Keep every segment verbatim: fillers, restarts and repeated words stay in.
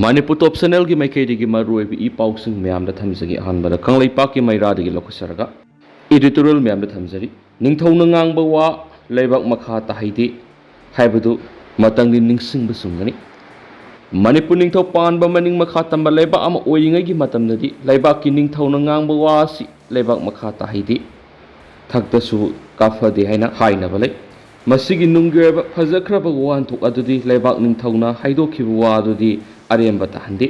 ꯃꯅꯤꯄꯨꯔ ꯇꯣꯞ ꯆꯦꯅꯦꯜꯒꯤ ꯃꯥꯏꯀꯩꯗꯒꯤ ꯃꯔꯨꯑꯣꯏꯕ ꯏ ꯄꯥꯎꯁꯤꯡ ꯃꯌꯥꯝꯗ ꯊꯝꯖꯒꯦ꯫ ꯑꯍꯥꯟꯕꯗ ꯀꯪꯂꯩꯄꯥꯛꯀꯤ ꯃꯩꯔꯥꯗꯒꯤ ꯂꯧꯈꯠꯆꯔꯒ editorial ꯃꯌꯥꯝꯗ ꯊꯝꯖꯔꯤ꯫ ꯅꯤꯡꯊꯧꯅ ꯉꯥꯡꯕ ꯋꯥ ꯂꯩꯕꯥꯛ ꯃꯈꯥ ꯇꯥꯍꯩꯗꯦ ꯍꯥꯏꯕꯗꯨ ꯃꯇꯪꯗꯤ ꯅꯤꯡꯁꯤꯡꯕ ꯆꯨꯝꯒꯅꯤ꯫ ꯃꯅꯤꯄꯨꯔ ꯅꯤꯡꯊꯧ ꯄꯥꯟꯕ ꯃꯅꯤꯡ ꯃꯈꯥ ꯇꯝꯕ ꯂꯩꯕꯥꯛ ꯑꯃ ꯑꯣꯏꯔꯤꯉꯩꯒꯤ ꯃꯇꯝꯗꯗꯤ ꯂꯩꯕꯥꯛꯀꯤ ꯅꯤꯡꯊꯧꯅ ꯉꯥꯡꯕ ꯋꯥ ꯑꯁꯤ ꯂꯩꯕꯥꯛ ꯃꯈꯥ ꯇꯥꯍꯩꯗꯦ, ꯊꯛꯇꯁꯨ ꯀꯥꯞꯐꯗꯦ ꯍꯥꯏꯅ ꯍꯥꯏꯅꯕ ꯂꯩ꯫ ꯃꯁꯤꯒꯤ ꯅꯨꯡꯒꯤ ꯑꯣꯏꯕ ꯐꯖꯈ꯭ꯔꯕ ꯋꯥꯍꯟꯊꯣꯛ ꯑꯗꯨꯗꯤ ꯂꯩꯕꯥꯛ ꯅꯤꯡꯊꯧꯅ ꯍꯥꯏꯗꯣꯛꯈꯤꯕ ꯋꯥ ꯑꯗꯨꯗꯤ ꯑꯔꯦꯝꯕ ꯇꯥꯍꯟꯗꯦ꯫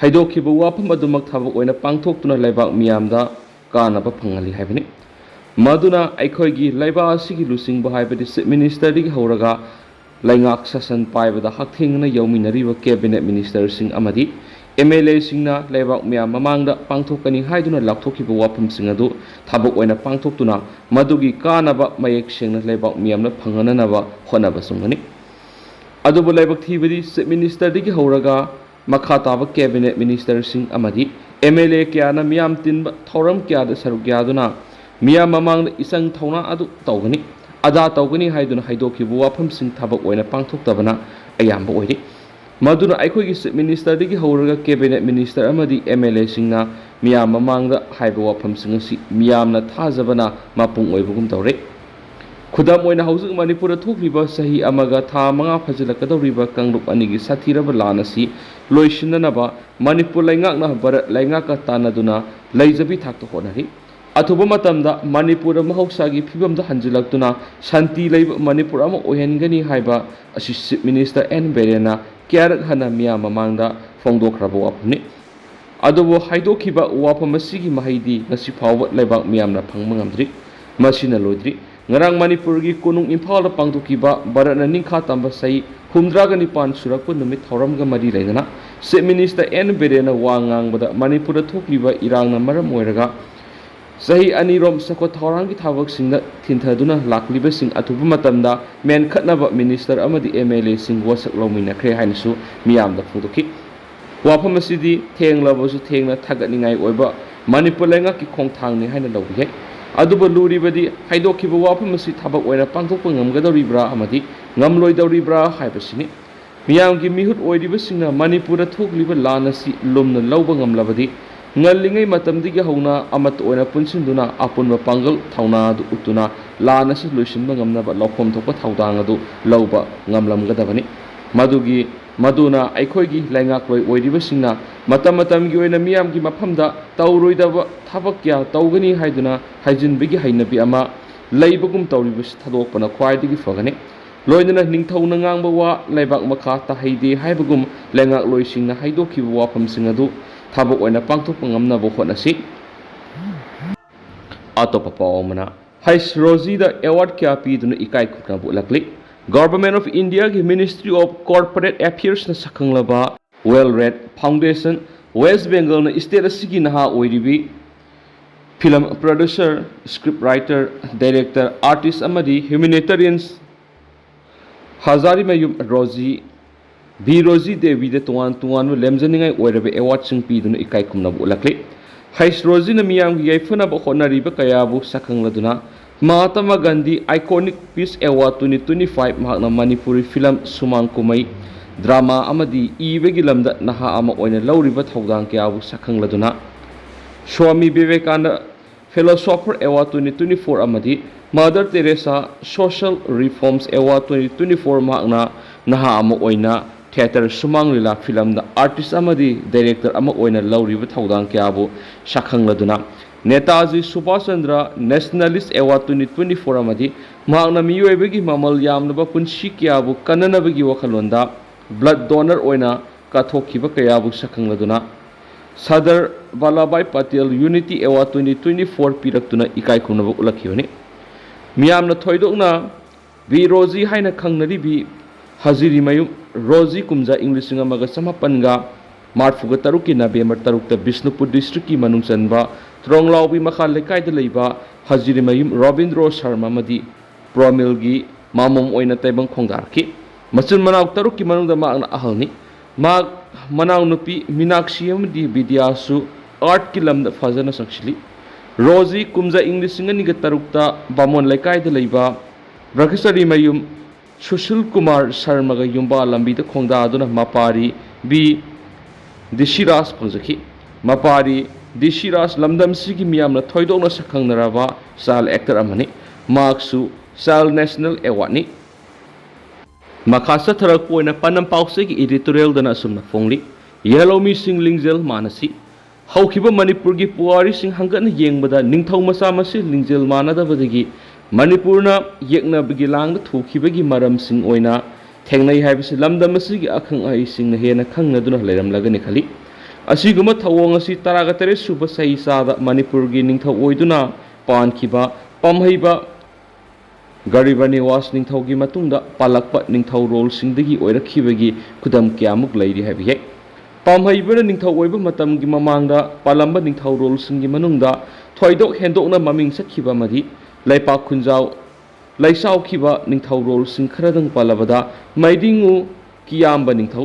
ꯍꯥꯏꯗꯣꯛꯈꯤꯕ ꯋꯥꯐꯝ ꯑꯗꯨꯃꯛ ꯊꯕꯛ ꯑꯣꯏꯅ ꯄꯥꯡꯊꯣꯛꯇꯨꯅ ꯂꯩꯕꯥꯛ ꯃꯤꯌꯥꯝꯗ ꯀꯥꯟꯅꯕ ꯐꯪꯍꯜꯂꯤ ꯍꯥꯏꯕꯅꯤ꯫ ꯃꯗꯨꯅ ꯑꯩꯈꯣꯏꯒꯤ ꯂꯩꯕꯥꯛ ꯑꯁꯤꯒꯤ ꯂꯨꯆꯤꯡꯕ ꯍꯥꯏꯕꯗꯤ ꯆꯤꯐ ꯃꯤꯅꯤꯁꯇꯔꯗꯒꯤ ꯍꯧꯔꯒ ꯂꯩꯉꯥꯛ ꯁꯥꯁꯟ ꯄꯥꯏꯕꯗ ꯍꯛꯊꯦꯡꯅꯅ ꯌꯥꯎꯃꯤꯟꯅꯔꯤꯕ ꯀꯦꯕꯤꯅꯦꯠ ꯃꯤꯅꯤꯁꯇꯔꯁꯤꯡ ꯑꯃꯗꯤ ꯑꯦꯝ ꯑꯦꯜ ꯑꯦꯁꯤꯡꯅ ꯂꯩꯕꯥꯛ ꯃꯤꯌꯥꯝ ꯃꯃꯥꯡꯗ ꯄꯥꯡꯊꯣꯛꯀꯅꯤ ꯍꯥꯏꯗꯨꯅ ꯂꯥꯎꯊꯣꯛꯈꯤꯕ ꯋꯥꯐꯝꯁꯤꯡ ꯑꯗꯨ ꯊꯕꯛ ꯑꯣꯏꯅ ꯄꯥꯡꯊꯣꯛꯇꯨꯅ ꯃꯗꯨꯒꯤ ꯀꯥꯟꯅꯕ ꯃꯌꯦꯛ ꯁꯦꯡꯅ ꯂꯩꯕꯥꯛ ꯃꯤꯌꯥꯝꯅ ꯐꯪꯍꯟꯅꯅꯕ ꯍꯣꯠꯅꯕ ꯆꯪꯒꯅꯤ꯫ ꯑꯗꯨꯕꯨ ꯂꯥꯏꯕꯛ ꯊꯤꯕꯗꯤ ꯆꯤꯐ ꯃꯤꯅꯤꯁꯇꯔꯗꯒꯤ ꯍꯧꯔꯒ ꯃꯈꯥ ꯇꯥꯕ ꯀꯦꯕꯤꯅꯦꯠ ꯃꯤꯅꯤꯁꯇꯔꯁꯤꯡ ꯑꯃꯗꯤ ꯑꯦꯝ ꯑꯦꯜ ꯑꯦ ꯀꯌꯥꯅ ꯃꯤꯌꯥꯝ ꯇꯤꯟꯕ ꯊꯧꯔꯝ ꯀꯌꯥꯗ ꯁꯔꯨꯛ ꯌꯥꯗꯨꯅ ꯃꯤꯌꯥꯝ ꯃꯃꯥꯡꯗ ꯏꯆꯪ ꯊꯧꯅꯥ ꯑꯗꯨ ꯇꯧꯒꯅꯤ, ꯑꯗꯥ ꯇꯧꯒꯅꯤ ꯍꯥꯏꯗꯨꯅ ꯍꯥꯏꯗꯣꯛꯈꯤꯕ ꯋꯥꯐꯝꯁꯤꯡ ꯊꯕꯛ ꯑꯣꯏꯅ ꯄꯥꯡꯊꯣꯛꯇꯕꯅ ꯑꯌꯥꯝꯕ ꯑꯣꯏꯔꯤ꯫ ꯃꯗꯨꯅ ꯑꯩꯈꯣꯏꯒꯤ ꯆꯤꯐ ꯃꯤꯅꯤꯁꯇꯔꯗꯒꯤ ꯍꯧꯔꯒ ꯀꯦꯕꯤꯅꯦꯠ ꯃꯤꯅꯤꯁꯇꯔ ꯑꯃꯗꯤ ꯑꯦꯝ ꯑꯦꯜ ꯑꯦꯁꯤꯡꯅ ꯃꯤꯌꯥꯝ ꯃꯃꯥꯡꯗ ꯍꯥꯏꯕ ꯋꯥꯐꯝꯁꯤꯡ ꯑꯁꯤ ꯃꯤꯌꯥꯝꯅ ꯊꯥꯖꯕꯅ ꯃꯄꯨꯡ ꯑꯣꯏꯕꯒꯨꯝ ꯇꯧꯔꯦ꯫ ꯈꯨꯗꯝ ꯑꯣꯏꯅ, ꯍꯧꯖꯤꯛ ꯃꯅꯤꯄꯨꯔꯗ ꯊꯣꯛꯂꯤꯕ ꯆꯍꯤ ꯑꯃꯒ ꯊꯥ ꯃꯉꯥ ꯐꯥꯖꯤꯜꯂꯛꯀꯗꯧꯔꯤꯕ ꯀꯥꯡꯂꯨꯞ ꯑꯅꯤꯒꯤ ꯁꯥꯊꯤꯔꯕ ꯂꯥꯟ ꯑꯁꯤ ꯂꯣꯏꯁꯤꯟꯅꯅꯕ ꯃꯅꯤꯄꯨꯔ ꯂꯩꯉꯥꯛꯅ ꯚꯥꯔꯠ ꯂꯩꯉꯥꯛꯀ ꯇꯥꯟꯅꯗꯨꯅ ꯂꯩꯖꯕꯤ ꯊꯥꯛꯇ ꯍꯣꯠꯅꯔꯤ꯫ ꯑꯊꯨꯕ ꯃꯇꯝꯗ ꯃꯅꯤꯄꯨꯔꯗ ꯃꯍꯧꯁꯥꯒꯤ ꯐꯤꯕꯝꯗ ꯍꯟꯖꯤꯜꯂꯛꯇꯨꯅ ꯁꯥꯟꯇꯤ ꯂꯩꯕ ꯃꯅꯤꯄꯨꯔ ꯑꯃ ꯑꯣꯏꯍꯟꯒꯅꯤ ꯍꯥꯏꯕ ꯑꯁꯤ ꯆꯤꯐ ꯃꯤꯅꯤꯁꯇꯔ ꯑꯦꯟ ꯕꯤꯔꯦꯟꯅ ꯀꯌꯥꯔꯛ ꯍꯟꯅ ꯃꯤꯌꯥꯝ ꯃꯃꯥꯡꯗ ꯐꯣꯡꯗꯣꯛꯈ꯭ꯔꯕ ꯋꯥꯐꯝꯅꯤ꯫ ꯑꯗꯨꯕꯨ ꯍꯥꯏꯗꯣꯛꯈꯤꯕ ꯋꯥꯐꯝ ꯑꯁꯤꯒꯤ ꯃꯍꯩꯗꯤ ꯉꯁꯤ ꯐꯥꯎꯕ ꯂꯩꯕꯥꯛ ꯃꯤꯌꯥꯝꯅ ꯐꯪꯕ ꯉꯝꯗ꯭ꯔꯤ꯫ ꯃꯁꯤꯅ ꯂꯣꯏꯗ꯭ꯔꯤ꯫ ꯉꯔꯥꯡ ꯃꯅꯤꯄꯨꯔꯒꯤ ꯀꯣꯅꯨꯡ ꯏꯝꯐꯥꯜꯗ ꯄꯥꯡꯊꯣꯛꯈꯤꯕ ꯚꯥꯔꯠꯅ ꯅꯤꯡꯈꯥ ꯇꯝꯕ ꯆꯍꯤ ꯍꯨꯝꯗ꯭ꯔꯥꯒ ꯅꯤꯄꯥꯟ ꯁꯨꯔꯛꯄ ꯅꯨꯃꯤꯠ ꯊꯧꯔꯝꯒ ꯃꯔꯤ ꯂꯩꯅꯅ ꯆꯤꯐ ꯃꯤꯅꯤꯁꯇꯔ ꯑꯦꯟ ꯕꯤꯔꯦꯟꯅ ꯋꯥ ꯉꯥꯡꯕꯗ ꯃꯅꯤꯄꯨꯔꯗ ꯊꯣꯛꯂꯤꯕ ꯏꯔꯥꯡꯅ ꯃꯔꯝ ꯑꯣꯏꯔꯒ ꯆꯍꯤ ꯑꯅꯤꯔꯣꯝ ꯆꯥꯎꯈꯠ ꯊꯧꯔꯥꯡꯒꯤ ꯊꯕꯛꯁꯤꯡꯗ ꯊꯤꯟꯊꯗꯨꯅ ꯂꯥꯛꯂꯤꯕꯁꯤꯡ ꯑꯊꯨꯕ ꯃꯇꯝꯗ ꯃꯦꯟꯈꯠꯅꯕ ꯃꯤꯅꯤꯁꯇꯔ ꯑꯃꯗꯤ ꯑꯦꯝ ꯑꯦꯜ ꯑꯦꯁꯤꯡ ꯋꯥꯁꯛ ꯂꯧꯃꯤꯟꯅꯈ꯭ꯔꯦ ꯍꯥꯏꯅꯁꯨ ꯃꯤꯌꯥꯝꯗ ꯐꯣꯡꯗꯣꯛꯈꯤ꯫ ꯋꯥꯐꯝ ꯑꯁꯤꯗꯤ ꯊꯦꯡꯂꯕꯁꯨ ꯊꯦꯡꯅ ꯊꯥꯒꯠꯅꯤꯡꯉꯥꯏ ꯑꯣꯏꯕ ꯃꯅꯤꯄꯨꯔ ꯂꯩꯉꯥꯛꯀꯤ ꯈꯣꯡꯊꯥꯡꯅꯤ ꯍꯥꯏꯅ ꯂꯧꯕ ꯌꯥꯏ꯫ ꯑꯗꯨꯕꯨ ꯂꯨꯔꯤꯕꯗꯤ ꯍꯥꯏꯗꯣꯛꯈꯤꯕ ꯋꯥꯐꯝ ꯑꯁꯤ ꯊꯕꯛ ꯑꯣꯏꯅ ꯄꯥꯡꯊꯣꯛꯄ ꯉꯝꯒꯗꯧꯔꯤꯕ꯭ꯔꯥ ꯑꯃꯗꯤ ꯉꯝꯂꯣꯏꯗꯧꯔꯤꯕ꯭ꯔꯥ ꯍꯥꯏꯕꯁꯤꯅꯤ꯫ ꯃꯤꯌꯥꯝꯒꯤ ꯃꯤꯍꯨꯠ ꯑꯣꯏꯔꯤꯕꯁꯤꯡꯅ ꯃꯅꯤꯄꯨꯔꯗ ꯊꯣꯛꯂꯤꯕ ꯂꯥꯟ ꯑꯁꯤ ꯂꯨꯝꯅ ꯂꯧꯕ ꯉꯝꯂꯕꯗꯤ, ꯉꯜꯂꯤꯉꯩ ꯃꯇꯝꯗꯒꯤ ꯍꯧꯅ ꯑꯃꯠꯇ ꯑꯣꯏꯅ ꯄꯨꯟꯁꯤꯟꯗꯨꯅ ꯑꯄꯨꯟꯕ ꯄꯥꯡꯒꯜ ꯊꯧꯅꯥ ꯑꯗꯨ ꯎꯠꯇꯨꯅ ꯂꯥꯟ ꯑꯁꯤ ꯂꯣꯏꯁꯤꯟꯕ ꯉꯝꯅꯕ ꯂꯧꯐꯝ ꯊꯣꯛꯄ ꯊꯧꯗꯥꯡ ꯑꯗꯨ ꯂꯧꯕ ꯉꯝꯂꯝꯒꯗꯕꯅꯤ꯫ ꯃꯗꯨꯒꯤ, ꯃꯗꯨꯅ ꯑꯩꯈꯣꯏꯒꯤ ꯂꯩꯉꯥꯛꯂꯣꯏ ꯑꯣꯏꯔꯤꯕꯁꯤꯡꯅ ꯃꯇꯝ ꯃꯇꯝꯒꯤ ꯑꯣꯏꯅ ꯃꯤꯌꯥꯝꯒꯤ ꯃꯐꯝꯗ ꯇꯧꯔꯣꯏꯗꯕ ꯊꯕꯛ ꯀꯌꯥ ꯇꯧꯒꯅꯤ ꯍꯥꯏꯗꯨꯅ ꯍꯥꯏꯖꯤꯟꯕꯒꯤ ꯍꯩꯅꯕꯤ ꯑꯃ ꯂꯩꯕꯒꯨꯝ ꯇꯧꯔꯤꯕꯁꯤ ꯊꯥꯗꯣꯛꯄꯅ ꯈ꯭ꯋꯥꯏꯗꯒꯤ ꯐꯒꯅꯤ꯫ ꯂꯣꯏꯅꯅ ꯅꯤꯡꯊꯧꯅ ꯉꯥꯡꯕ ꯋꯥ ꯂꯩꯕꯥꯛ ꯃꯈꯥ ꯇꯥꯍꯩꯗꯦ ꯍꯥꯏꯕꯒꯨꯝ ꯂꯩꯉꯥꯛꯂꯣꯏꯁꯤꯡꯅ ꯍꯥꯏꯗꯣꯛꯈꯤꯕ ꯋꯥꯐꯝꯁꯤꯡ ꯑꯗꯨ ꯊꯕꯛ ꯑꯣꯏꯅ ꯄꯥꯡꯊꯣꯛꯄ ꯉꯝꯅꯕ ꯍꯣꯠꯅꯁꯤ꯫ ꯑꯇꯣꯞꯄ ꯄꯥꯎ ꯑꯃꯅ, ꯍꯩꯁ ꯔꯣꯖꯤꯗ ꯑꯦꯋꯥꯔꯗ ꯀꯌꯥ ꯄꯤꯗꯨꯅ ꯏꯀꯥꯏ ꯈꯨꯝꯅꯕ ꯎꯠꯂꯛꯂꯤ꯫ Government of Indiaꯒꯤ Ministry of Corporate Affairsꯅ ꯁꯛꯈꯪꯂꯕ Well Read Foundation West Bengalꯅ state ꯑꯁꯤꯒꯤ ꯅꯍꯥ ꯑꯣꯏꯔꯤꯕꯤ film producer, script writer, director, artist ꯑꯃꯗꯤ humanitarians ꯍꯖꯥꯔꯤꯃꯌꯨꯝ ꯔꯣꯖꯤ, ꯕꯤ ꯔꯣꯖꯤ ꯗꯦꯕꯤꯗ ꯇꯣꯉꯥꯟ ꯇꯣꯉꯥꯟꯕ ꯂꯦꯝꯖꯅꯤꯡꯉꯥꯏ ꯑꯣꯏꯔꯕ ꯑꯦꯋꯥꯔꯗꯁꯤꯡ ꯄꯤꯗꯨꯅ ꯏꯀꯥꯏ ꯈꯨꯝꯅꯕ ꯎꯠꯂꯛꯂꯤ꯫ ꯍꯩꯁ ꯔꯣꯖꯤꯅ ꯃꯤꯌꯥꯝꯒꯤ ꯌꯥꯏꯐꯅꯕ ꯍꯣꯠꯅꯔꯤꯕ ꯀꯌꯥꯕꯨ ꯁꯛꯈꯪꯂꯗꯨꯅ Mahatma Gandhi Iconic Peace Award twenty twenty-five ꯃꯍꯥꯛꯅ ꯃꯅꯤꯄꯨꯔꯤ film, ꯁꯨꯃꯥꯡ ꯀꯨꯝꯍꯩ, drama ꯑꯃꯗꯤ ꯏꯕꯒꯤ ꯂꯝꯗ ꯅꯍꯥ ꯑꯃ ꯑꯣꯏꯅ ꯂꯧꯔꯤꯕ ꯊꯧꯗꯥꯡ ꯀꯌꯥꯕꯨ ꯁꯛꯈꯪꯂꯗꯨꯅ swami Vivekananda Philosopher Award twenty twenty-four ꯑꯃꯗꯤ Mother Teresa Social Reforms Award twenty twenty-four ꯃꯍꯥꯛꯅ ꯅꯍꯥ ꯑꯃ ꯑꯣꯏꯅ theatre ꯁꯨꯃꯥꯡ ꯂꯤꯂꯥ filmꯗ artist ꯑꯃꯗꯤ director ꯑꯃ ꯑꯣꯏꯅ ꯂꯧꯔꯤꯕ ꯊꯧꯗꯥꯡ ꯀꯌꯥꯕꯨ ꯁꯛꯈꯪꯂꯗꯨꯅ Netaji Subhash Chandra Nationalist Award twenty twenty-four ꯑꯃꯗꯤ ꯃꯍꯥꯛꯅ ꯃꯤꯑꯣꯏꯕꯒꯤ ꯃꯃꯜ ꯌꯥꯝꯂꯕ ꯄꯨꯟꯁꯤ ꯀꯌꯥꯕꯨ ꯀꯟꯅꯅꯕꯒꯤ ꯋꯥꯈꯜꯂꯣꯟꯗ blood donor ꯑꯣꯏꯅ ꯀꯠꯊꯣꯛꯈꯤꯕ ꯀꯌꯥꯕꯨ ꯁꯛꯈꯪꯂꯗꯨꯅ Sardar Vallabhbhai Patel Unity Award twenty twenty-four ꯄꯤꯔꯛꯇꯨꯅ ꯏꯀꯥꯏ ꯈꯨꯝꯅꯕ ꯎꯠꯂꯛꯈꯤꯕꯅꯤ꯫ ꯃꯤꯌꯥꯝꯅ ꯊꯣꯏꯗꯣꯛꯅ ꯕꯤ ꯔꯣꯖꯤ ꯍꯥꯏꯅ ꯈꯪꯅꯔꯤꯕꯤ ꯍꯖꯤꯔꯤꯃꯌꯨꯝ ꯔꯣꯖꯤ ꯀꯨꯝꯖꯥ ꯏꯪ ꯂꯤꯁꯤꯡ ꯑꯃꯒ ꯆꯃꯥꯄꯟꯒ ꯃꯔꯐꯨꯒ ꯇꯔꯨꯛꯀꯤ ꯅꯕꯦꯝꯕꯔ ꯇꯔꯨꯛꯇ ꯕꯤꯁꯅꯨꯄꯨꯔ districtꯀꯤ ꯃꯅꯨꯡ ꯆꯟꯕ ꯇ꯭ꯔꯣꯡꯂꯥꯎꯕꯤ ꯃꯈꯥ ꯂꯩꯀꯥꯏꯗ ꯂꯩꯕ ꯍꯖꯤꯔꯤꯃꯌꯨꯝ ꯔꯣꯕꯤꯟꯗ꯭ꯔꯣ ꯁꯔꯃ ꯑꯃꯗꯤ ꯄ꯭ꯔꯣꯃꯤꯜꯒꯤ ꯃꯃꯣꯝ ꯑꯣꯏꯅ ꯇꯥꯏꯕꯪ ꯈꯣꯡꯗꯥꯔꯛꯈꯤ꯫ ꯃꯆꯤꯟ ꯃꯅꯥꯎ ꯇꯔꯨꯛꯀꯤ ꯃꯅꯨꯡꯗ ꯃꯍꯥꯛꯅ ꯑꯍꯜꯅꯤ꯫ ꯃꯍꯥꯛ ꯃꯅꯥꯎꯅꯨꯄꯤ ꯃꯤꯅꯥꯛꯁꯤ ꯑꯃꯗꯤ ꯕꯤꯗ꯭ꯌꯥꯁꯨ artꯀꯤ ꯂꯝꯗ ꯐꯖꯅ ꯆꯪꯁꯤꯜꯂꯤ꯫ ꯔꯣꯖꯤ ꯀꯨꯝꯖꯥ ꯏꯪ ꯂꯤꯁꯤꯡ ꯑꯅꯤꯒ ꯇꯔꯨꯛꯇ ꯕꯥꯃꯣꯟ ꯂꯩꯀꯥꯏꯗ ꯂꯩꯕ ꯕ꯭ꯔꯈꯆꯔꯤꯃꯌꯨꯝ ꯁꯨꯁꯤꯜ ꯀꯨꯃꯥꯔ ꯁꯔꯃꯒ ꯌꯨꯝꯕꯥ ꯂꯝꯕꯤꯗ ꯈꯣꯡꯗꯥꯗꯨꯅ ꯃꯄꯥꯔꯤ ꯕꯤ ꯗꯤꯁꯤꯔꯥꯖ ꯐꯪꯖꯈꯤ꯫ ꯃꯄꯥꯔꯤ ꯗꯤꯁꯤꯔꯥꯖ ꯂꯝꯗꯝꯁꯤꯒꯤ ꯃꯤꯌꯥꯝꯅ ꯊꯣꯏꯗꯣꯛꯅ ꯁꯛꯈꯪꯅꯔꯕ ꯆꯥꯏꯜ ꯑꯦꯛꯇꯔ ꯑꯃꯅꯤ꯫ ꯃꯍꯥꯛꯁꯨ ꯆꯥꯏꯜ ꯅꯦꯁꯅꯦꯜ ꯑꯦꯋꯥꯔꯗꯅꯤ꯫ ꯃꯈꯥ ꯆꯠꯊꯔꯛꯄ ꯑꯣꯏꯅ ꯄꯥꯟꯗꯝ ꯄꯥꯎꯆꯦꯒꯤ ꯏꯗꯤꯇꯣꯔꯤꯌꯦꯜꯗꯅ ꯑꯁꯨꯝꯅ ꯐꯣꯡꯂꯤ: ꯌꯦꯜꯍꯧꯃꯤꯁꯤꯡ ꯂꯤꯡꯖꯦꯜ ꯃꯥꯟꯅꯁꯤ꯫ ꯍꯧꯈꯤꯕ ꯃꯅꯤꯄꯨꯔꯒꯤ ꯄꯨꯋꯥꯔꯤꯁꯤꯡ ꯍꯪꯒꯠꯅ ꯌꯦꯡꯕꯗ ꯅꯤꯡꯊꯧ ꯃꯆꯥ ꯃꯁꯦꯜ ꯂꯤꯡꯖꯦꯜ ꯃꯥꯟꯅꯗꯕꯗꯒꯤ ꯃꯅꯤꯄꯨꯔꯅ ꯌꯦꯛꯅꯕꯒꯤ ꯂꯥꯡꯗ ꯊꯨꯈꯤꯕꯒꯤ ꯃꯔꯝꯁꯤꯡ ꯑꯣꯏꯅ ꯊꯦꯡꯅꯩ ꯍꯥꯏꯕꯁꯤ ꯂꯝꯗꯝ ꯑꯁꯤꯒꯤ ꯑꯈꯪ ꯑꯍꯩꯁꯤꯡꯅ ꯍꯦꯟꯅ ꯈꯪꯅꯗꯨꯅ ꯂꯩꯔꯝꯂꯒꯅꯤ ꯈꯜꯂꯤ꯫ ꯑꯁꯤꯒꯨꯝꯕ ꯊꯧꯑꯣꯡ ꯑꯁꯤ ꯇꯔꯥꯒ ꯇꯔꯦꯠ ꯁꯨꯕ ꯆꯍꯤ ꯆꯥꯗ ꯃꯅꯤꯄꯨꯔꯒꯤ ꯅꯤꯡꯊꯧ ꯑꯣꯏꯗꯨꯅ ꯄꯥꯟꯈꯤꯕ ꯄꯥꯝꯍꯩꯕ ꯒꯔꯤꯕ ꯅꯤꯋꯥꯁ ꯅꯤꯡꯊꯧꯒꯤ ꯃꯇꯨꯡꯗ ꯄꯥꯜꯂꯛꯄ ꯅꯤꯡꯊꯧꯔꯣꯜꯁꯤꯡꯗꯒꯤ ꯑꯣꯏꯔꯛꯈꯤꯕꯒꯤ ꯈꯨꯗꯝ ꯀꯌꯥꯃꯨꯛ ꯂꯩꯔꯤ ꯍꯥꯏꯕ ꯌꯥꯏ꯫ ꯄꯥꯝꯍꯩꯕꯅ ꯅꯤꯡꯊꯧ ꯑꯣꯏꯕ ꯃꯇꯝꯒꯤ ꯃꯃꯥꯡꯗ ꯄꯥꯜꯂꯝꯕ ꯅꯤꯡꯊꯧꯔꯣꯜꯁꯤꯡꯒꯤ ꯃꯅꯨꯡꯗ ꯊꯣꯏꯗꯣꯛ ꯍꯦꯟꯗꯣꯛꯅ ꯃꯃꯤꯡ ꯆꯠꯈꯤꯕ ꯑꯃꯗꯤ ꯂꯩꯄꯥꯛ ꯈꯨꯟꯖꯥꯎ ꯂꯩꯆꯥꯎꯈꯤꯕ ꯅꯤꯡꯊꯧꯔꯣꯜꯁꯤꯡ ꯈꯔꯗꯪ ꯄꯜꯂꯕꯗ ꯃꯩꯗꯤꯡꯉꯨ ꯀꯤꯌꯥꯝꯕ ꯅꯤꯡꯊꯧ,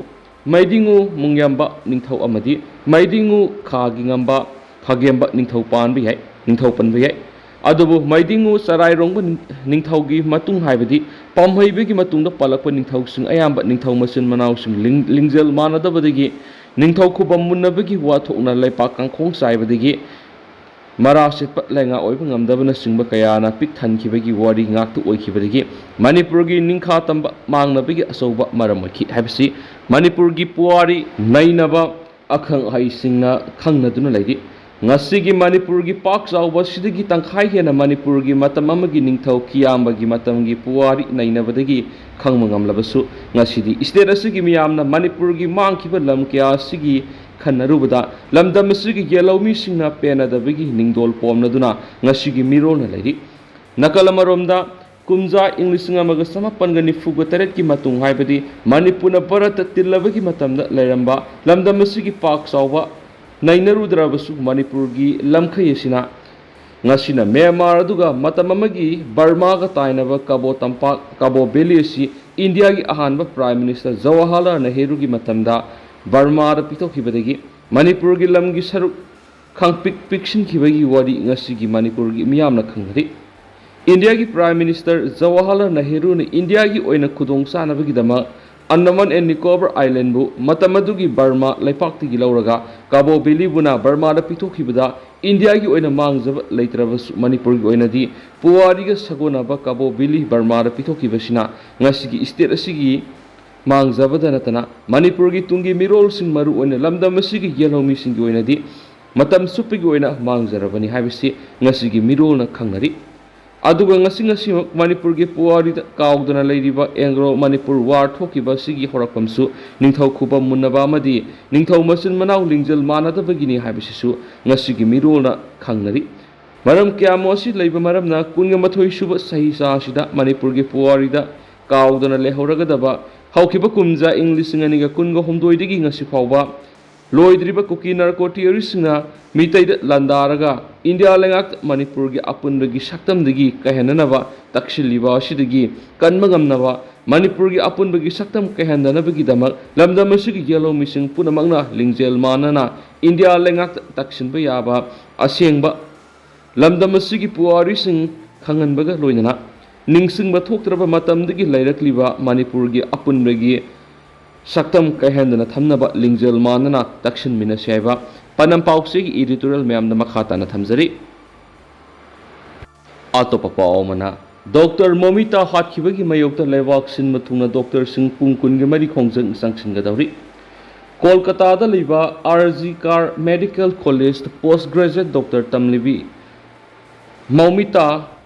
ꯃꯩꯗꯤꯡꯉꯨ ꯃꯨꯡꯌꯥꯝꯕ ꯅꯤꯡꯊꯧ ꯑꯃꯗꯤ ꯃꯩꯗꯤꯡꯉꯨ ꯈꯥꯒꯤ ꯉꯝꯕ ꯈꯥꯒꯦꯝꯕ ꯅꯤꯡꯊꯧ ꯄꯥꯟꯕ ꯌꯥꯏ, ꯅꯤꯡꯊꯧ ꯄꯟꯕ ꯌꯥꯏ꯫ ꯑꯗꯨꯕꯨ ꯃꯩꯗꯤꯡꯉꯨ ꯆꯔꯥꯏꯔꯣꯡꯕ ꯅꯤꯡ-, ꯅꯤꯡꯊꯧꯒꯤ ꯃꯇꯨꯡ ꯍꯥꯏꯕꯗꯤ ꯄꯥꯝꯍꯩꯕꯒꯤ ꯃꯇꯨꯡꯗ ꯄꯥꯜꯂꯛꯄ ꯅꯤꯡꯊꯧꯁꯤꯡ ꯑꯌꯥꯝꯕ ꯅꯤꯡꯊꯧ ꯃꯆꯤꯟ ꯃꯅꯥꯎꯁꯤꯡ ꯂꯤꯡ-, ꯂꯤꯡꯖꯦꯜ ꯃꯥꯟꯅꯗꯕꯗꯒꯤ ꯅꯤꯡꯊꯧ ꯈꯨꯕꯝ ꯃꯨꯟꯅꯕꯒꯤ ꯋꯥꯊꯣꯛꯅ ꯂꯩꯄꯥꯛ ꯀꯥꯡꯈꯣꯡ ꯆꯥꯏꯕꯗꯒꯤ ꯃꯔꯥ ꯁꯦꯠꯄ ꯂꯩꯉꯥꯛ ꯑꯣꯏꯕ ꯉꯝꯗꯕꯅꯆꯤꯡꯕ ꯀꯌꯥꯅ ꯄꯤꯛ ꯊꯟꯈꯤꯕꯒꯤ ꯋꯥꯔꯤ ꯉꯥꯛꯇ ꯑꯣꯏꯈꯤꯕꯗꯒꯤ ꯃꯅꯤꯄꯨꯔꯒꯤ ꯅꯤꯡꯈꯥ ꯇꯝꯕ ꯃꯥꯡꯅꯕꯒꯤ ꯑꯆꯧꯕ ꯃꯔꯝ ꯑꯣꯏꯈꯤ ꯍꯥꯏꯕꯁꯤ ꯃꯅꯤꯄꯨꯔꯒꯤ ꯄꯨꯋꯥꯔꯤ ꯅꯩꯅꯕ ꯑꯈꯪ ꯑꯍꯩꯁꯤꯡꯅ ꯈꯪꯅꯗꯨꯅ ꯂꯩꯔꯤ꯫ ꯉꯁꯤꯒꯤ ꯃꯅꯤꯄꯨꯔꯒꯤ ꯄꯥꯛ ꯆꯥꯎꯕ ꯑꯁꯤꯗꯒꯤ ꯇꯪꯈꯥꯏ ꯍꯦꯟꯅ ꯃꯅꯤꯄꯨꯔꯒꯤ ꯃꯇꯝ ꯑꯃꯒꯤ ꯅꯤꯡꯊꯧ ꯀꯤꯌꯥꯝꯕꯒꯤ ꯃꯇꯝꯒꯤ ꯄꯨꯋꯥꯔꯤ ꯅꯩꯅꯕꯗꯒꯤ ꯈꯪꯕ ꯉꯝꯂꯕꯁꯨ, ꯉꯁꯤꯗꯤ ꯁ꯭ꯇꯦꯠ ꯑꯁꯤꯒꯤ ꯃꯤꯌꯥꯝꯅ ꯃꯅꯤꯄꯨꯔꯒꯤ ꯃꯥꯡꯈꯤꯕ ꯂꯝ ꯀꯌꯥ ꯑꯁꯤꯒꯤ ꯈꯟꯅꯔꯨꯕꯗ ꯂꯝꯗꯝ ꯑꯁꯤꯒꯤ ꯌꯦꯜꯍꯧꯃꯤꯁꯤꯡꯅ ꯄꯦꯟꯅꯗꯕꯒꯤ ꯅꯤꯡꯗꯣꯜ ꯄꯣꯝꯅꯗꯨꯅ ꯉꯁꯤꯒꯤ ꯃꯤꯔꯣꯜꯅ ꯂꯩꯔꯤ꯫ ꯅꯥꯀꯜ ꯑꯃꯔꯣꯝꯗ, ꯀꯨꯝꯖꯥ ꯏꯪ ꯂꯤꯁꯤꯡ ꯑꯃꯒ ꯆꯃꯥꯄꯟꯒ ꯅꯤꯐꯨꯒ ꯇꯔꯦꯠꯀꯤ ꯃꯇꯨꯡ, ꯍꯥꯏꯕꯗꯤ ꯃꯅꯤꯄꯨꯔꯅ ꯚꯥꯔꯠꯇ ꯇꯤꯜꯂꯕꯒꯤ ꯃꯇꯝꯗ ꯂꯩꯔꯝꯕ ꯂꯝꯗꯝ ꯑꯁꯤꯒꯤ ꯄꯥꯛ ꯆꯥꯎꯕ ꯅꯩꯅꯔꯨꯗ꯭ꯔꯕꯁꯨ, ꯃꯅꯤꯄꯨꯔꯒꯤ ꯂꯝꯈꯩ ꯑꯁꯤꯅ ꯉꯁꯤꯅ ꯃ꯭ꯌꯥꯟꯃꯥꯔ ꯑꯗꯨꯒ ꯃꯇꯝ ꯑꯃꯒꯤ ꯕꯔꯃꯥꯒ ꯇꯥꯏꯅꯕ ꯀꯕꯣ ꯇꯝꯄꯥꯛ, ꯀꯕꯣ ꯚꯦꯂꯤ ꯑꯁꯤ ꯏꯟꯗꯤꯌꯥꯒꯤ ꯑꯍꯥꯟꯕ ꯄ꯭ꯔꯥꯏꯝ ꯃꯤꯅꯤꯁꯇꯔ ꯖꯋꯥꯍꯔꯂꯥꯜ ꯅꯦꯍꯔꯨꯒꯤ ꯃꯇꯝꯗ ꯕꯔꯃꯥꯗ ꯄꯤꯊꯣꯛꯈꯤꯕꯗꯒꯤ ꯃꯅꯤꯄꯨꯔꯒꯤ ꯂꯝꯒꯤ ꯁꯔꯨꯛ ꯈꯪꯄꯤꯛ ꯄꯤꯛꯁꯤꯟꯈꯤꯕꯒꯤ ꯋꯥꯔꯤ ꯉꯁꯤꯒꯤ ꯃꯅꯤꯄꯨꯔꯒꯤ ꯃꯤꯌꯥꯝꯅ ꯈꯪꯅꯔꯤ꯫ ꯏꯟꯗꯤꯌꯥꯒꯤ Prime Minister ꯖꯋꯥꯍꯔꯂꯥꯜ ꯅꯦꯍꯔꯨꯅ ꯏꯟꯗꯤꯌꯥꯒꯤ ꯑꯣꯏꯅ ꯈꯨꯗꯣꯡ ꯆꯥꯅꯕꯒꯤꯗꯃꯛ Andaman and Nicobar Islandꯕꯨ ꯃꯇꯝ ꯑꯗꯨꯒꯤ ꯕꯔꯃꯥ ꯂꯩꯄꯥꯛꯇꯒꯤ ꯂꯧꯔꯒ ꯀꯥꯕꯣ ꯚꯦꯂꯤꯕꯨꯅ ꯕꯔꯃꯥꯗ ꯄꯤꯊꯣꯛꯈꯤꯕꯗ ꯏꯟꯗꯤꯌꯥꯒꯤ ꯑꯣꯏꯅ ꯃꯥꯡꯖꯕ ꯂꯩꯇ꯭ꯔꯕꯁꯨ ꯃꯅꯤꯄꯨꯔꯒꯤ ꯑꯣꯏꯅꯗꯤ ꯄꯨꯋꯥꯔꯤꯒ ꯁꯥꯒꯣꯟꯅꯕ ꯀꯥꯕꯣ ꯚꯦꯂꯤ ꯕꯔꯃꯥꯗ ꯄꯤꯊꯣꯛꯈꯤꯕꯁꯤꯅ ꯉꯁꯤꯒꯤ state ꯑꯁꯤꯒꯤ ꯃꯥꯡꯖꯕꯗ ꯅꯠꯇꯅ ꯃꯅꯤꯄꯨꯔꯒꯤ ꯇꯨꯡꯒꯤ ꯃꯤꯔꯣꯜꯁꯤꯡ, ꯃꯔꯨꯑꯣꯏꯅ ꯂꯝꯗꯝ ꯑꯁꯤꯒꯤ ꯌꯦꯜꯍꯧꯃꯤꯁꯤꯡꯒꯤ ꯑꯣꯏꯅꯗꯤ ꯃꯇꯝ ꯆꯨꯞꯄꯒꯤ ꯑꯣꯏꯅ ꯃꯥꯡꯖꯔꯕꯅꯤ ꯍꯥꯏꯕꯁꯤ ꯉꯁꯤꯒꯤ ꯃꯤꯔꯣꯜꯅ ꯈꯪꯅꯔꯤ꯫ ꯑꯗꯨꯒ ꯉꯁꯤ ꯉꯁꯤꯃꯛ ꯃꯅꯤꯄꯨꯔꯒꯤ ꯄꯨꯋꯥꯔꯤꯗ ꯀꯥꯎꯗꯅ ꯂꯩꯔꯤꯕ Anglo Manipur War ꯊꯣꯛꯈꯤꯕ ꯑꯁꯤꯒꯤ ꯍꯧꯔꯛꯐꯝꯁꯨ ꯅꯤꯡꯊꯧ ꯈꯨꯕꯝ ꯃꯨꯟꯅꯕ ꯑꯃꯗꯤ ꯅꯤꯡꯊꯧ ꯃꯆꯤꯟ ꯃꯅꯥꯎ ꯂꯤꯡꯖꯦꯜ ꯃꯥꯟꯅꯗꯕꯒꯤꯅꯤ ꯍꯥꯏꯕꯁꯤꯁꯨ ꯉꯁꯤꯒꯤ ꯃꯤꯔꯣꯜꯅ ꯈꯪꯅꯔꯤ꯫ ꯃꯔꯝ ꯀꯌꯥꯃꯣ ꯑꯁꯤ ꯂꯩꯕ ꯃꯔꯝꯅ ꯀꯨꯟꯒ ꯃꯥꯊꯣꯏ ꯁꯨꯕ ꯆꯍꯤꯆꯥ ꯑꯁꯤꯗ ꯃꯅꯤꯄꯨꯔꯒꯤ ꯄꯨꯋꯥꯔꯤꯗ ꯀꯥꯎꯗꯅ ꯂꯩꯍꯧꯔꯒꯗꯕ ꯍꯧꯈꯤꯕ ꯀꯨꯝꯖꯥ ꯏꯪ ꯂꯤꯁꯤꯡ ꯑꯅꯤꯒ ꯀꯨꯟꯒ ꯍꯨꯝꯗꯣꯏꯗꯒꯤ ꯉꯁꯤ ꯐꯥꯎꯕ ꯂꯣꯏꯗ꯭ꯔꯤꯕ ꯀꯨꯀꯤ narco terroristꯁꯤꯡꯅ ꯃꯤꯇꯩꯗ ꯂꯥꯟꯗꯥꯔꯒ ꯏꯟꯗꯤꯌꯥ ꯂꯩꯉꯥꯛꯇ ꯃꯅꯤꯄꯨꯔꯒꯤ ꯑꯄꯨꯟꯕꯒꯤ ꯁꯛꯇꯝꯗꯒꯤ ꯀꯥꯏꯍꯟꯅꯅꯕ ꯇꯛꯁꯤꯜꯂꯤꯕ ꯑꯁꯤꯗꯒꯤ ꯀꯟꯕ ꯉꯝꯅꯕ ꯃꯅꯤꯄꯨꯔꯒꯤ ꯑꯄꯨꯟꯕꯒꯤ ꯁꯛꯇꯝ ꯀꯥꯏꯍꯟꯗꯅꯕꯒꯤꯗꯃꯛ ꯂꯝꯗꯝ ꯑꯁꯤꯒꯤ ꯌꯦꯜꯍꯧꯃꯤꯁꯤꯡ ꯄꯨꯝꯅꯃꯛꯅ ꯂꯤꯡꯖꯦꯜ ꯃꯥꯟꯅꯅ ꯏꯟꯗꯤꯌꯥ ꯂꯩꯉꯥꯛꯇ ꯇꯛꯁꯤꯟꯕ ꯌꯥꯕ ꯑꯁꯦꯡꯕ ꯂꯝꯗꯝ ꯑꯁꯤꯒꯤ ꯄꯨꯋꯥꯔꯤꯁꯤꯡ ꯈꯪꯍꯟꯕꯒ ꯂꯣꯏꯅꯅ ꯅꯤꯡꯁꯤꯡꯕ ꯊꯣꯛꯇ꯭ꯔꯕ ꯃꯇꯝꯗꯒꯤ ꯂꯩꯔꯛꯂꯤꯕ ꯃꯅꯤꯄꯨꯔꯒꯤ ꯑꯄꯨꯟꯕꯒꯤ ꯁꯛꯇꯝ ꯀꯥꯏꯍꯟꯗꯅ ꯊꯝꯅꯕ ꯂꯤꯡꯖꯦꯜ ꯃꯥꯟꯅꯅ ꯇꯛꯁꯤꯟꯃꯤꯟꯅꯁꯤ ꯍꯥꯏꯕ ꯄꯥꯟꯗꯝ ꯄꯥꯎꯆꯦꯒꯤ editorial ꯃꯌꯥꯝꯗ ꯃꯈꯥ ꯇꯥꯅ ꯊꯝꯖꯔꯤ꯫ ꯑꯇꯣꯞꯄ ꯄꯥꯎ ꯑꯃꯅ, ꯗꯣꯛꯇꯔ ꯃꯣꯃꯤꯇꯥ ꯍꯥꯠꯈꯤꯕꯒꯤ ꯃꯥꯌꯣꯛꯇ ꯂꯩꯕꯥꯛ ꯁꯤꯟꯕ ꯊꯨꯡꯅ ꯗꯣꯛꯇꯔꯁꯤꯡ ꯄꯨꯡ ꯀꯨꯟꯒ ꯃꯔꯤ ꯈꯣꯡꯖꯪ ꯆꯪꯁꯤꯟꯒꯗꯧꯔꯤ꯫ ꯀꯣꯜꯀꯇꯥꯗ ꯂꯩꯕ ꯑꯥꯔ ꯖꯤ ꯀꯥꯔ ꯃꯦꯗꯤꯀꯦꯜ ꯀꯣꯂꯦꯖꯇ post graduate ꯗꯣꯛꯇꯔ ꯇꯝꯂꯤꯕꯤ ꯃꯧꯃꯤꯇꯥ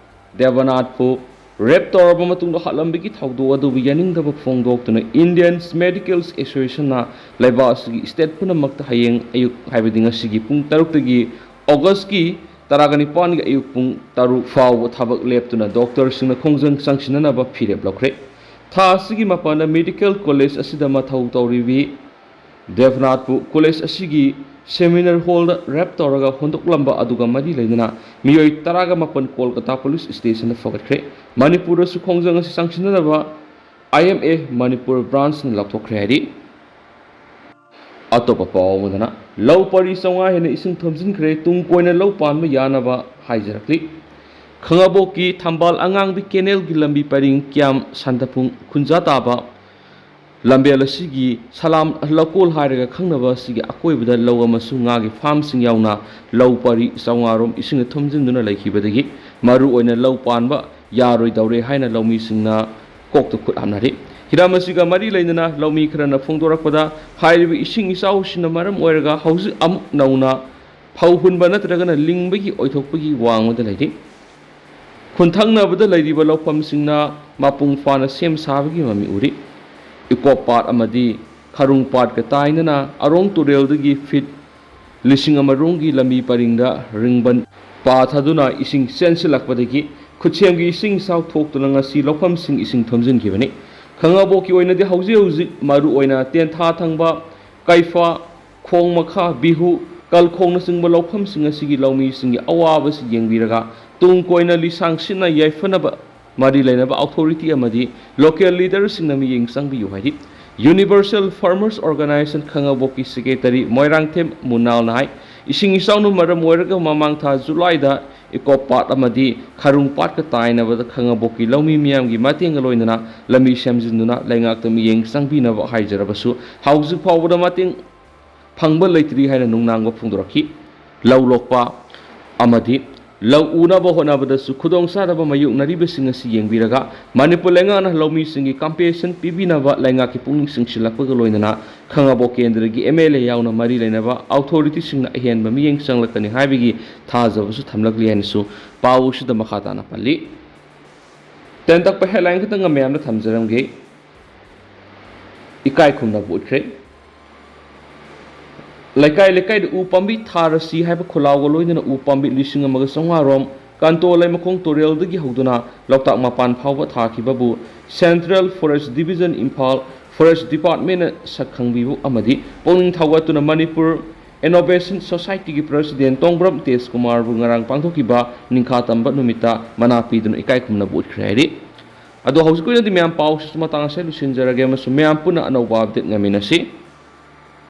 ꯗꯦꯕꯅꯥꯊꯄꯨ rape ꯇꯧꯔꯕ ꯃꯇꯨꯡꯗ ꯍꯥꯠꯂꯝꯕꯒꯤ ꯊꯧꯗꯣꯛ ꯑꯗꯨꯕꯨ ꯌꯥꯅꯤꯡꯗꯕ ꯐꯣꯡꯗꯣꯛꯇꯨꯅ Indian Medical Associationꯅ ꯂꯩꯕꯥꯛ ꯑꯁꯤꯒꯤ state ꯄꯨꯝꯅꯃꯛꯇ ꯍꯌꯦꯡ ꯑꯌꯨꯛ, ꯍꯥꯏꯕꯗꯤ ꯉꯁꯤꯒꯤ ꯄꯨꯡ ꯇꯔꯨꯛꯇꯒꯤ Augustꯀꯤ ꯇꯔꯥꯒ ꯅꯤꯄꯥꯟꯒꯤ ꯑꯌꯨꯛ ꯄꯨꯡ ꯇꯔꯨꯛ ꯐꯥꯎꯕ ꯊꯕꯛ ꯂꯦꯞꯇꯨꯅ ꯗꯣꯛꯇꯔꯁꯤꯡꯅ ꯈꯣꯡꯖꯪ ꯆꯪꯁꯤꯟꯅꯅꯕ ꯐꯤꯔꯦꯞ ꯂꯧꯈ꯭ꯔꯦ꯫ ꯊꯥ ꯑꯁꯤꯒꯤ ꯃꯥꯄꯟꯗ ꯃꯦꯗꯤꯀꯦꯜ ꯀꯣꯂꯦꯖ ꯑꯁꯤꯗ ꯃꯊꯧ ꯇꯧꯔꯤꯕꯤ ꯗꯦꯕꯅꯥꯊꯄꯨ ꯀꯣꯂꯦꯖ ꯑꯁꯤꯒꯤ seminar hallꯗ rape ꯇꯧꯔꯒ ꯍꯨꯟꯗꯣꯛꯂꯝꯕ ꯑꯗꯨꯒ ꯃꯔꯤ ꯂꯩꯅꯅ ꯃꯤꯑꯣꯏ ꯇꯔꯥꯒ ꯃꯥꯄꯟ ꯀꯣꯜꯀꯇꯥ ꯄꯨꯂꯤꯁ station ꯐꯒꯠꯈ꯭ꯔꯦ꯫ ꯃꯅꯤꯄꯨꯔꯗꯁꯨ ꯈꯣꯡꯖꯪ ꯑꯁꯤ ꯆꯪꯁꯤꯟꯅꯅꯕ I M A ꯃꯅꯤꯄꯨꯔ branchꯅ ꯂꯥꯎꯊꯣꯛꯈ꯭ꯔꯦ ꯍꯥꯏꯔꯤ꯫ ꯑꯇꯣꯞꯄ ꯄꯥꯎ ꯑꯃꯗꯅ, ꯂꯧ ꯄꯔꯤ ꯆꯥꯝꯃꯉꯥ ꯍꯦꯟꯅ ꯏꯁꯤꯡ ꯊꯨꯝꯖꯤꯟꯈ꯭ꯔꯦ, ꯇꯨꯡ ꯀꯣꯏꯅ ꯂꯧ ꯄꯥꯟꯕ ꯌꯥꯅꯕ ꯍꯥꯏꯖꯔꯛꯂꯤ꯫ ꯈꯥꯉꯕꯣꯛꯀꯤ ꯊꯝꯕꯥꯜ ꯑꯉꯥꯡꯕꯤ ꯀꯦꯅꯦꯜꯒꯤ ꯂꯝꯕꯤ ꯄꯔꯤꯡ ꯀ꯭ꯌꯥꯝ ꯁꯥꯟꯗꯐꯨꯡ ꯈꯨꯟꯖꯥ ꯇꯥꯕ ꯂꯝꯕꯦꯜ ꯑꯁꯤꯒꯤ ꯁꯂꯥꯝ ꯂꯧꯀꯣꯜ ꯍꯥꯏꯔꯒ ꯈꯪꯅꯕ ꯑꯁꯤꯒꯤ ꯑꯀꯣꯏꯕꯗ ꯂꯧ ꯑꯃꯁꯨꯡ ꯉꯥꯒꯤ ꯐꯥꯔꯝꯁꯤꯡ ꯌꯥꯎꯅ ꯂꯧ ꯄꯔꯤ ꯆꯥꯝꯃꯉꯥ ꯔꯣꯝ ꯏꯁꯤꯡꯅ ꯊꯨꯝꯖꯤꯟꯗꯨꯅ ꯂꯩꯈꯤꯕꯗꯒꯤ ꯃꯔꯨ ꯑꯣꯏꯅ ꯂꯧ ꯄꯥꯟꯕ ꯌꯥꯔꯣꯏꯗꯧꯔꯦ ꯍꯥꯏꯅ ꯂꯧꯃꯤꯁꯤꯡꯅ ꯀꯣꯛꯇ ꯈꯨꯠ ꯍꯥꯞꯅꯔꯤ꯫ ꯍꯤꯔꯝ ꯑꯁꯤꯒ ꯃꯔꯤ ꯂꯩꯅꯅ ꯂꯧꯃꯤ ꯈꯔꯅ ꯐꯣꯡꯗꯣꯔꯛꯄꯗ, ꯍꯥꯏꯔꯤꯕ ꯏꯁꯤꯡ ꯏꯆꯥꯎꯁꯤꯅ ꯃꯔꯝ ꯑꯣꯏꯔꯒ ꯍꯧꯖꯤꯛ ꯑꯃꯨꯛ ꯅꯧꯅ ꯐꯧ ꯍꯨꯟꯕ ꯅꯠꯇ꯭ꯔꯒꯅ ꯂꯤꯡꯕꯒꯤ ꯑꯣꯏꯊꯣꯛꯄꯒꯤ ꯋꯥꯡꯃꯗ ꯂꯩꯔꯤ꯫ ꯈꯨꯟꯊꯪꯅꯕꯗ ꯂꯩꯔꯤꯕ ꯂꯧꯐꯝꯁꯤꯡꯅ ꯃꯄꯨꯡ ꯐꯥꯅ ꯁꯦꯝ ꯁꯥꯕꯒꯤ ꯃꯃꯤ ꯎꯔꯤ꯫ ꯏꯀꯣꯞ ꯄꯥꯠ ꯑꯃꯗꯤ ꯈꯔꯨꯡ ꯄꯥꯠꯀ ꯇꯥꯏꯅꯅ ꯑꯔꯣꯡ ꯇꯨꯔꯦꯜꯗꯒꯤ ꯐꯤꯠ ꯂꯤꯁꯤꯡ ꯑꯃ ꯔꯣꯝꯒꯤ ꯂꯝꯕꯤ ꯄꯔꯤꯡꯗ ꯔꯤꯡꯕꯟ ꯄꯥꯊꯗꯨꯅ ꯏꯁꯤꯡ ꯆꯦꯟꯁꯤꯜꯂꯛꯄꯗꯒꯤ ꯈꯨꯠꯁꯦꯝꯒꯤ ꯏꯁꯤꯡ ꯏꯆꯥꯎ ꯊꯣꯛꯇꯨꯅ ꯉꯁꯤ ꯂꯧꯐꯝꯁꯤꯡ ꯏꯁꯤꯡ ꯊꯨꯝꯖꯤꯟꯈꯤꯕꯅꯤ꯫ ꯈꯥꯉꯕꯣꯛꯀꯤ ꯑꯣꯏꯅꯗꯤ ꯍꯧꯖꯤꯛ ꯍꯧꯖꯤꯛ ꯃꯔꯨ ꯑꯣꯏꯅ ꯇꯦꯟꯊꯥ ꯊꯪꯕ, ꯀꯩꯐꯥ, ꯈꯣꯡ ꯃꯈꯥ, ꯕꯤꯍꯨ, ꯀꯜꯈꯣꯡꯅꯆꯤꯡꯕ ꯂꯧꯐꯝꯁꯤꯡ ꯑꯁꯤꯒꯤ ꯂꯧꯃꯤꯁꯤꯡꯒꯤ ꯑꯋꯥꯕꯁꯤ ꯌꯦꯡꯕꯤꯔꯒ ꯇꯨꯡ ꯀꯣꯏꯅ ꯂꯤꯁꯥꯡ ꯁꯤꯠꯅ ꯌꯥꯏꯐꯅꯕ ꯃꯔꯤ ꯂꯩꯅꯕ ꯑꯧꯊꯣꯔꯤꯇꯤ ꯑꯃꯗꯤ ꯂꯣꯀꯦꯜ ꯂꯤꯗꯔꯁꯤꯡꯅ ꯃꯤꯠꯌꯦꯡ ꯆꯪꯕꯤꯌꯨ ꯍꯥꯏꯔꯤ꯫ ꯌꯨꯅꯤꯚꯔꯁꯦꯜ ꯐꯥꯔꯃꯔꯁ ꯑꯣꯔꯒꯅꯥꯏꯖꯦꯁꯟ ꯈꯥꯉꯕꯣꯛꯀꯤ ꯁꯦꯀ꯭ꯔꯦꯇꯔꯤ ꯃꯣꯏꯔꯥꯡꯊꯦꯝ ꯃꯨꯅꯥꯜꯅ ꯍꯥꯏ, ꯏꯁꯤꯡ ꯏꯆꯥꯎꯅ ꯃꯔꯝ ꯑꯣꯏꯔꯒ ꯃꯃꯥꯡ ꯊꯥ ꯖꯨꯂꯥꯏꯗ ꯏꯀꯣꯞ ꯄꯥꯠ ꯑꯃꯗꯤ ꯈꯔꯨꯡ ꯄꯥꯠꯀ ꯇꯥꯏꯅꯕꯗ ꯈꯥꯉꯕꯣꯛꯀꯤ ꯂꯧꯃꯤ ꯃꯤꯌꯥꯝꯒꯤ ꯃꯇꯦꯡꯒ ꯂꯣꯏꯅꯅ ꯂꯝꯕꯤ ꯁꯦꯝꯖꯤꯟꯗꯨꯅ ꯂꯩꯉꯥꯛꯇ ꯃꯤꯠꯌꯦꯡ ꯆꯪꯕꯤꯅꯕ ꯍꯥꯏꯖꯔꯕꯁꯨ ꯍꯧꯖꯤꯛ ꯐꯥꯎꯕꯗ ꯃꯇꯦꯡ ꯐꯪꯕ ꯂꯩꯇ꯭ꯔꯤ ꯍꯥꯏꯅ ꯅꯨꯡꯅꯥꯡꯕ ꯐꯣꯡꯗꯣꯔꯛꯈꯤ꯫ ꯂꯧ ꯂꯣꯛꯄ ꯑꯃꯗꯤ ꯂꯧ ꯎꯅꯕ ꯍꯣꯠꯅꯕꯗꯁꯨ ꯈꯨꯗꯣꯡꯆꯥꯗꯕ ꯃꯥꯌꯣꯛꯅꯔꯤꯕꯁꯤꯡ ꯑꯁꯤ ꯌꯦꯡꯕꯤꯔꯒ ꯃꯅꯤꯄꯨꯔ ꯂꯩꯉꯥꯛꯅ ꯂꯧꯃꯤꯁꯤꯡꯒꯤ ꯀꯝꯄꯦꯟꯁꯦꯁꯟ ꯄꯤꯕꯤꯅꯕ ꯂꯩꯉꯥꯛꯀꯤ ꯄꯨꯛꯅꯤꯡ ꯆꯤꯡꯁꯤꯜꯂꯛꯄꯒ ꯂꯣꯏꯅꯅ ꯈꯥꯉꯕꯣꯛ ꯀꯦꯟꯗ꯭ꯔꯒꯤ ꯑꯦꯝ ꯑꯦꯜ ꯑꯦ ꯌꯥꯎꯅ ꯃꯔꯤ ꯂꯩꯅꯕ ꯑꯧꯊꯣꯔꯤꯇꯤꯁꯤꯡꯅ ꯑꯍꯦꯟꯕ ꯃꯤꯠꯌꯦꯡ ꯆꯪꯂꯛꯀꯅꯤ ꯍꯥꯏꯕꯒꯤ ꯊꯥꯖꯕꯁꯨ ꯊꯝꯂꯛꯂꯤ ꯍꯥꯏꯅꯁꯨ ꯄꯥꯎ ꯑꯁꯤꯗ ꯃꯈꯥ ꯇꯥꯅ ꯄꯜꯂꯤ꯫ ꯇꯦꯟꯇꯛꯄ ꯍꯦꯗꯂꯥꯏꯟ ꯈꯛꯇꯪꯒ ꯃꯌꯥꯝꯗ ꯊꯝꯖꯔꯝꯒꯦ꯫ ꯏꯀꯥꯏ ꯈꯨꯝꯅꯕ ꯎꯠꯈ꯭ꯔꯦ꯫ ꯂꯩꯀꯥꯏ ꯂꯩꯀꯥꯏꯗ ꯎ ꯄꯥꯝꯕꯤ ꯊꯥꯔꯁꯤ ꯍꯥꯏꯕ ꯈꯣꯜꯂꯥꯎꯒ ꯂꯣꯏꯅꯅ ꯎ ꯄꯥꯝꯕꯤ ꯂꯤꯁꯤꯡ ꯑꯃꯒ ꯆꯥꯝꯃꯉꯥ ꯔꯣꯝ ꯀꯟꯇꯣ ꯂꯩꯃꯈꯣꯡ ꯇꯨꯔꯦꯜꯗꯒꯤ ꯍꯧꯗꯨꯅ ꯂꯣꯛꯇꯥꯛ ꯃꯄꯥꯟ ꯐꯥꯎꯕ ꯊꯥꯈꯤꯕꯕꯨ central forest division Imphal forest ꯗꯤꯄꯥꯔꯠꯃꯦꯟꯅ ꯁꯛ ꯈꯪꯕꯤꯕ ꯑꯃꯗꯤ ꯄꯨꯛꯅꯤꯡ ꯊꯧꯒꯠꯇꯨꯅ ꯃꯅꯤꯄꯨꯔ ꯏꯅꯣꯚꯦꯁꯟ ꯁꯣꯁꯥꯏꯇꯤꯒꯤ ꯄ꯭ꯔꯁꯤꯗꯦꯟ ꯇꯣꯡꯕ꯭ꯔꯝ ꯇꯦꯖ ꯀꯨꯃꯥꯔꯕꯨ ꯉꯔꯥꯡ ꯄꯥꯡꯊꯣꯛꯈꯤꯕ ꯅꯤꯡꯈꯥ ꯇꯝꯕ ꯅꯨꯃꯤꯠꯇ ꯃꯅꯥ ꯄꯤꯗꯨꯅ ꯏꯀꯥꯏ ꯈꯨꯝꯅꯕ ꯎꯠꯈ꯭ꯔꯦ ꯍꯥꯏꯔꯤ꯫ ꯑꯗꯣ ꯍꯧꯖꯤꯛꯀꯤ ꯑꯣꯏꯅꯗꯤ ꯃꯌꯥꯝ ꯄꯥꯎꯁꯤ ꯃꯇꯥꯡ ꯑꯁꯤꯗ ꯂꯣꯏꯁꯤꯟꯖꯔꯒꯦ ꯑꯃꯁꯨꯡ ꯃꯌꯥꯝ ꯄꯨꯟꯅ ꯑꯅꯧꯕ ꯑꯞꯗꯦꯠ ꯉꯥꯏꯃꯤꯟꯅꯁꯤ꯫